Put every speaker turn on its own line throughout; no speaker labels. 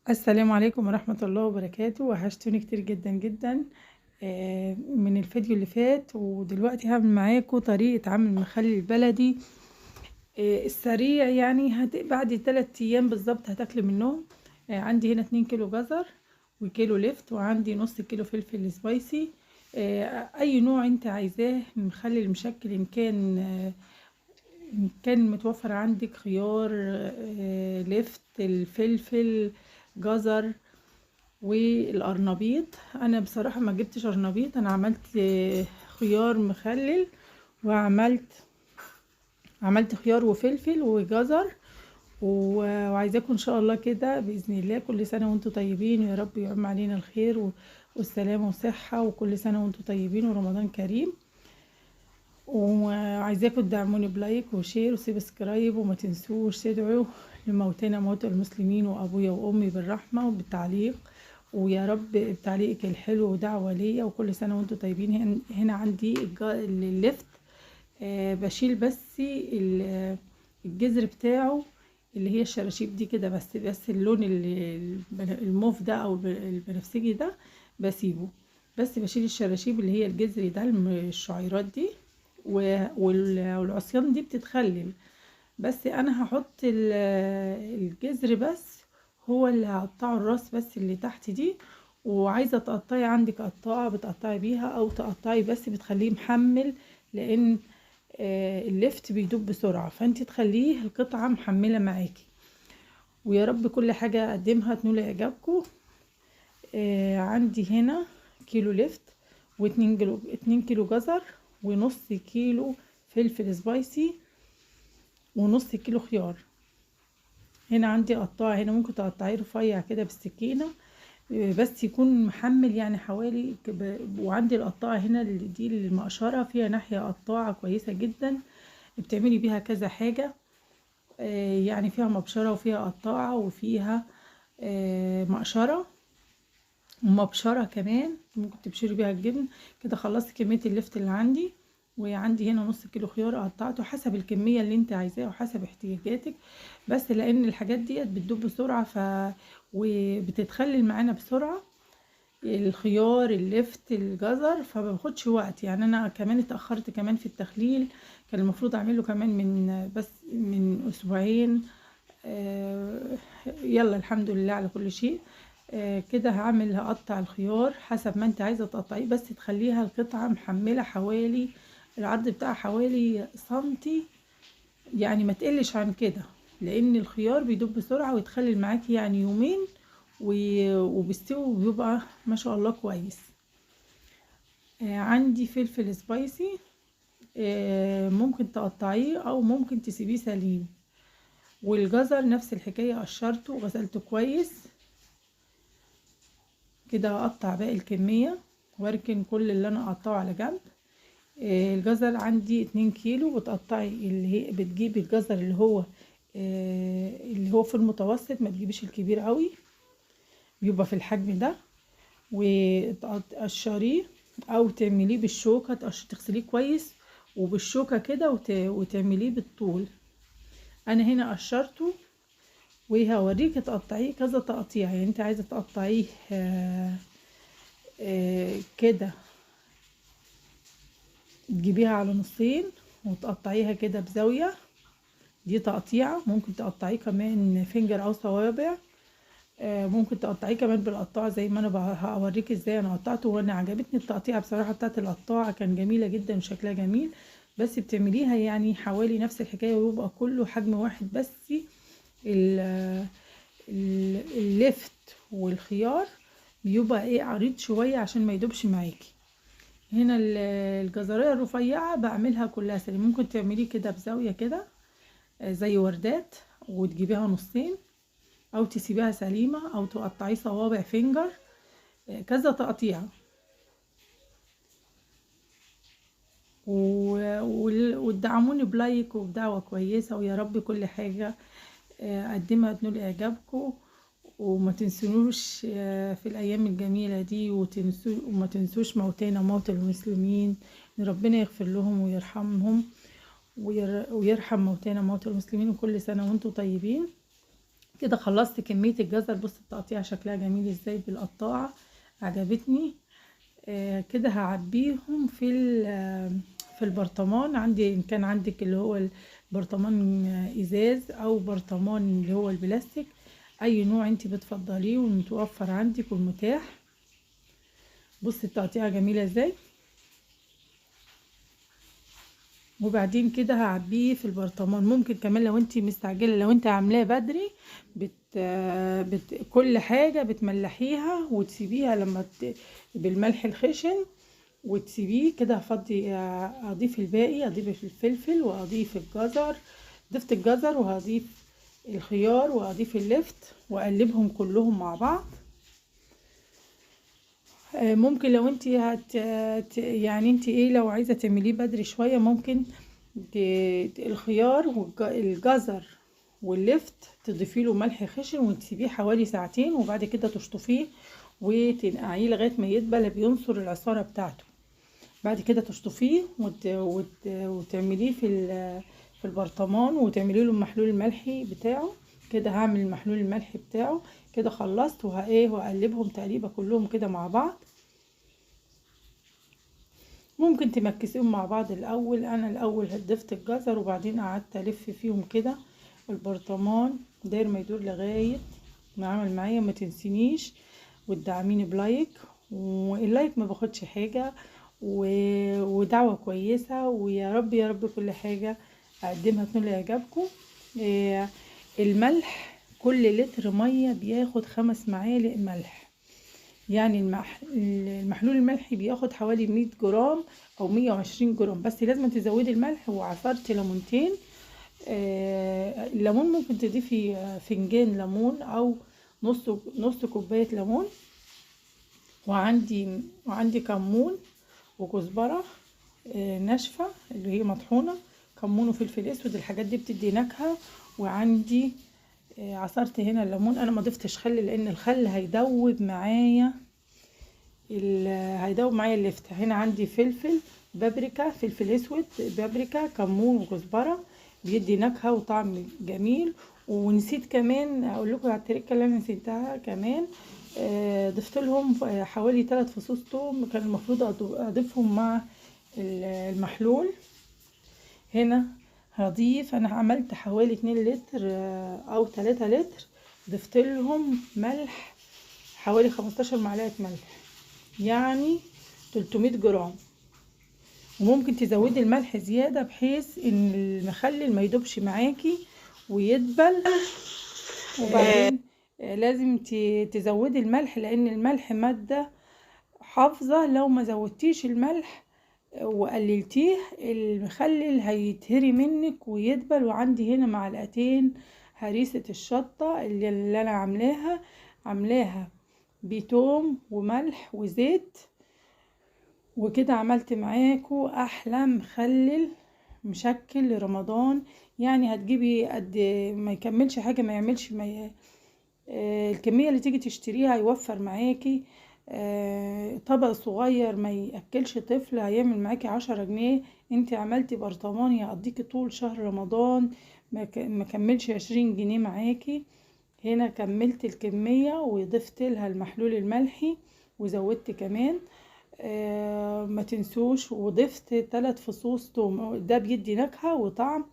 السلام عليكم ورحمة الله وبركاته. وحشتوني كتير جدا جدا من الفيديو اللي فات، ودلوقتي هعمل معاكم طريقة عمل المخلل البلدي السريع. يعني بعد 3 ايام بالظبط هتاكلي منهم. عندي هنا 2 كيلو جزر وكيلو لفت، وعندي نص كيلو فلفل spicy. اي نوع انت عايزاه المخلل المشكل، ان كان متوفر عندك خيار، لفت، الفلفل، جزر، والقرنبيط. انا بصراحة ما جبتش قرنبيط، انا عملت خيار مخلل، وعملت خيار وفلفل وجزر، وعايزاكم ان شاء الله كده باذن الله كل سنة وانتم طيبين، ويا رب يعم علينا الخير والسلامة والصحة، وكل سنة وانتم طيبين ورمضان كريم. وعايزاكم تدعموني ب like و share و subscribe، وما تنسوش تدعوا لموتانا موتى المسلمين وابويا وامي بالرحمة وبالتعليق، ويا رب بتعليقك الحلو ودعوة ليا، وكل سنة وانتم طيبين. هنا عندي اللفت، بشيل بس الجذر بتاعه اللي هي الشراشيب دي كده، بس اللون الموف ده او البنفسجي ده بسيبه، بس بشيل الشراشيب اللي هي الجذر ده، الشعيرات دي والعصيان دي بتتخلل، بس انا هحط الجذر بس، هو اللي هقطعه، الراس بس اللي تحت دي. وعايزه تقطعي عندك قطاعه بتقطعي بيها، او تقطعي بس بتخليه محمل، لان اللفت بيدوب بسرعة، فانت تخليه القطعة محمله معاكي. ويا رب كل حاجة اقدمها تنول اعجابكم. عندي هنا كيلو لفت، واتنين كيلو جزر، ونص كيلو فلفل spicy، ونص كيلو خيار. هنا عندي قطاعه، هنا ممكن تقطعيه رفيع كده بالسكينة، بس يكون محمل يعني حوالي. وعندي القطاعه هنا دي المقشره، فيها ناحية قطاعه كويسة جدا، بتعملي بيها كذا حاجة، يعني فيها مبشرة وفيها قطاعه وفيها مقشره ومبشره كمان، ممكن تبشري بيها الجبن كده. خلصت كمية اللفت اللي عندي، وعندي هنا نص كيلو خيار قطعته حسب الكمية اللي انت عايزاها وحسب احتياجاتك، بس لان الحاجات ديت بتدوب بسرعة وبتتخلل معانا بسرعة، الخيار اللفت الجزر، فما باخدش وقت. يعني انا كمان اتاخرت كمان في التخليل، كان المفروض اعمله كمان من اسبوعين. يلا الحمد لله على كل شيء. كده هقطع الخيار حسب ما انت عايزه تقطعيه، بس تخليها القطعة محمله حوالي العرض بتاعها حوالي سنتي، يعني ما تقلش عن كده، لان الخيار بيدوب بسرعة ويتخلل معاكي يعني يومين وبيستوي وبيبقى ما شاء الله كويس. عندي فلفل سبايسي، ممكن تقطعيه او ممكن تسيبيه سليم. والجزر نفس الحكاية، قشرته وغسلته كويس كده. هقطع باقي الكمية واركن كل اللي انا قطعه على جنب. الجزر عندي 2 كيلو، بتقطعي اللي هي بتجيبي الجزر اللي هو في المتوسط، ما تجيبيش الكبير قوي، بيبقى في الحجم ده، وتقشريه او تعمليه بالشوكة، تغسليه كويس وبالشوكه كده وتعمليه بالطول. انا هنا قشرته وهوريك تقطعيه كذا تقطيع، يعني انت عايزه تقطعيه كده، تجيبيها على نصين وتقطعيها كده بزاوية، دي تقطيعه. ممكن تقطعيه كمان فنجر او صوابع، ممكن تقطعيه كمان بالقطاعه زي ما انا هوريك ازاي انا قطعته. وانا عجبتني التقطيعه بصراحة بتاعت القطاعه، كان جميلة جدا وشكلها جميل، بس بتعمليها يعني حوالي نفس الحكاية ويبقى كله حجم واحد، بس اللفت والخيار بيبقى ايه عريض شوية عشان ما يدوبش معاكي. هنا الجزريه الرفيعة بعملها كلها سليم، ممكن تعمليه كده بزاوية كده زي وردات وتجيبيها نصين، او تسيبيها سليمة، او تقطعيه صوابع فينجر، كذا تقطيع. وتدعموني ب like وبدعوه كويسة، ويا رب كل حاجة اقدمها تنول اعجابكم، وما تنسونوش في الايام الجميلة دي، وما تنسوش موتانا وموتى المسلمين، ان ربنا يغفر لهم ويرحمهم ويرحم موتانا وموتى المسلمين. وكل سنة وانتم طيبين. كده خلصت كمية الجزر. بص التقطيع شكلها جميل ازاي بالقطاعة، عجبتني. كده هعبيهم في البرطمان. عندي ان كان عندك اللي هو البرطمان ازاز او برطمان اللي هو البلاستيك، اي نوع انت بتفضليه والمتوفر عندك والمتاح. بصي التقطيعه جميلة ازاي. وبعدين كده هعبيه في البرطمان. ممكن كمان لو انت مستعجلة، لو انت عاملاه بدري كل حاجة بتملحيها وتسيبيها لما بالملح الخشن وتسيبيه كده. هفضي اضيف الباقي، اضيف الفلفل واضيف الجزر، ضفت الجزر وهضيف الخيار واضيف اللفت واقلبهم كلهم مع بعض. ممكن لو انت يعني انت ايه لو عايزه تعمليه بدري شوية، ممكن الخيار والجزر واللفت تضيفي له ملح خشن وتسيبيه حوالي ساعتين، وبعد كده تشطفيه وتنقعيه لغاية ما يدبل، بينصر العصاره بتاعته. بعد كده تشطفيه وتعمليه في البرطمان وتعملي له المحلول الملحي بتاعه. كده هعمل المحلول الملحي بتاعه. كده خلصت وهقلبهم تقريبا كلهم كده مع بعض. ممكن تمكسيهم مع بعض الاول. انا الاول ضفت الجزر وبعدين قعدت الف فيهم كده البرطمان داير ما يدور لغاية ما عمل معايا. ما تنسينيش وتدعميني ب like، وال like ما باخدش حاجة، ودعوة كويسة، ويا رب يا رب كل حاجة اقدمها تنول اعجابكم. الملح كل لتر مية بياخد 5 معالق ملح، يعني المحلول الملحي بياخد حوالي 100 جرام او 120 جرام، بس لازم تزودي الملح. وعصرت ليمونتين، الليمون ممكن تضيفي فنجان ليمون او نص كوباية ليمون. وعندي كمون وكزبره ناشفة اللي هي مطحونه، كمون وفلفل اسود، الحاجات دي بتدي نكهة. وعندي عصرت هنا الليمون. انا ما ضفتش خل لان الخل هيدوب معايا اللفت. هنا عندي فلفل بابريكا، فلفل اسود، بابريكا، كمون وكزبره، بيدي نكهة وطعم جميل. ونسيت كمان اقول لكم على التركة اللي انا نسيتها كمان، ضفت لهم حوالي 3 فصوص توم، كان المفروض اضيفهم مع المحلول. هنا هضيف، انا عملت حوالي 2 لتر او 3 لتر، ضفت لهم ملح حوالي 15 معلقه ملح، يعني 300 جرام. وممكن تزودي الملح زيادة بحيث ان المخلل ما يدوبش معاكي ويدبل. وبعدين لازم تزودي الملح لان الملح مادة حافظه، لو ما زودتيش الملح وقللتيه المخلل هيتهري منك ويدبل. وعندي هنا معلقتين هريسة الشطة اللي انا عاملاها بتوم وملح وزيت. وكده عملت معاكو احلى مخلل مشكل لرمضان. يعني هتجيبي قد ما يكملش حاجة، ما يعملش ما ي... الكمية اللي تيجي تشتريها هيوفر معاكي. طبق صغير ما ياكلش طفل هيعمل معاكي 10 جنيه. انت عملتي برطمان يقضيكي طول شهر رمضان، ما كملش 20 جنيه معاكي. هنا كملت الكمية وضفت لها المحلول الملحي وزودت كمان، ما تنسوش، وضفت 3 فصوص توم، ده بيدي نكهة وطعم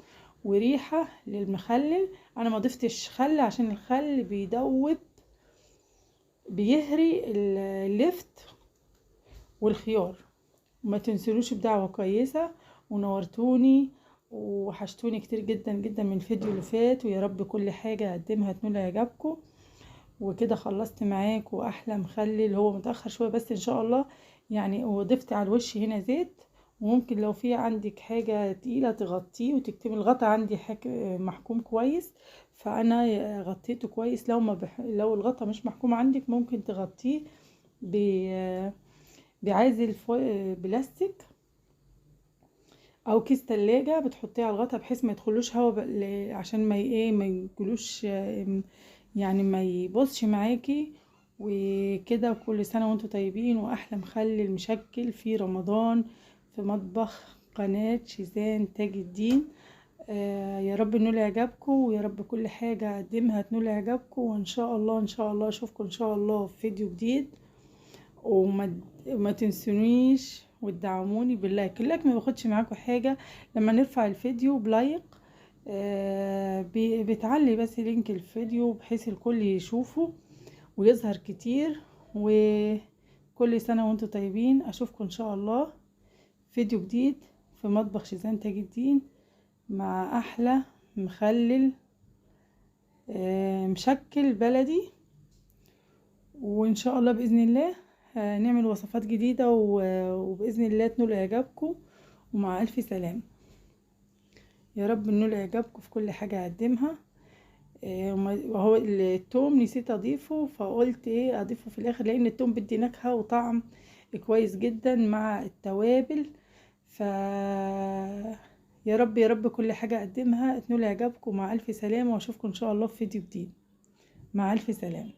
وريحة للمخلل. انا ما ضفتش خل عشان الخل بيدوب، بيهري اللفت والخيار. وما تنسلوش بدعوة كويسة، ونورتوني وحشتوني كتير جدا جدا من الفيديو اللي فات، ويا رب كل حاجة اقدمها تنول اعجابكم. وكده خلصت معاكم احلى مخلل، هو متأخر شوية بس ان شاء الله يعني. وضفت على الوش هنا زيت، وممكن لو في عندك حاجة تقيلة تغطيه وتكتمي الغطا. عندي محكوم كويس فانا غطيته كويس. لو ما لو الغطا مش محكوم عندك ممكن تغطيه بعازل بلاستيك او كيس تلاجة، بتحطيه على الغطا بحيث ما يدخلوش هوا عشان ما ما يجلوش، يعني ما يبصش معاكي. وكده كل سنة وانتم طيبين، واحلى مخلل مشكل في رمضان في مطبخ قناة شيزان تاج الدين. يا رب نول اعجابكم، ويا رب كل حاجة اقدمها تنول اعجابكم، وان شاء الله ان شاء الله اشوفكم ان شاء الله في فيديو جديد. وما تنسونيش وتدعموني بال like. ال like ما باخدش معاكم حاجة، لما نرفع الفيديو ب like بتعلي بس link الفيديو بحيث الكل يشوفه ويظهر كتير. وكل سنة وانتم طيبين. اشوفكم ان شاء الله فيديو جديد في مطبخ شيزان تاج الدين مع احلى مخلل مشكل بلدي، وان شاء الله باذن الله نعمل وصفات جديدة، وباذن الله تنول اعجابكم. ومع الف سلامه. يا رب ننول اعجابكم في كل حاجة اقدمها. وهو التوم نسيت اضيفه، فقلت ايه اضيفه في الاخر، لان التوم بدي نكهة وطعم كويس جدا مع التوابل. ف يا رب يا رب كل حاجة اقدمها تنول اعجابكم. مع الف سلامه، واشوفكم ان شاء الله في فيديو جديد. مع الف سلامه.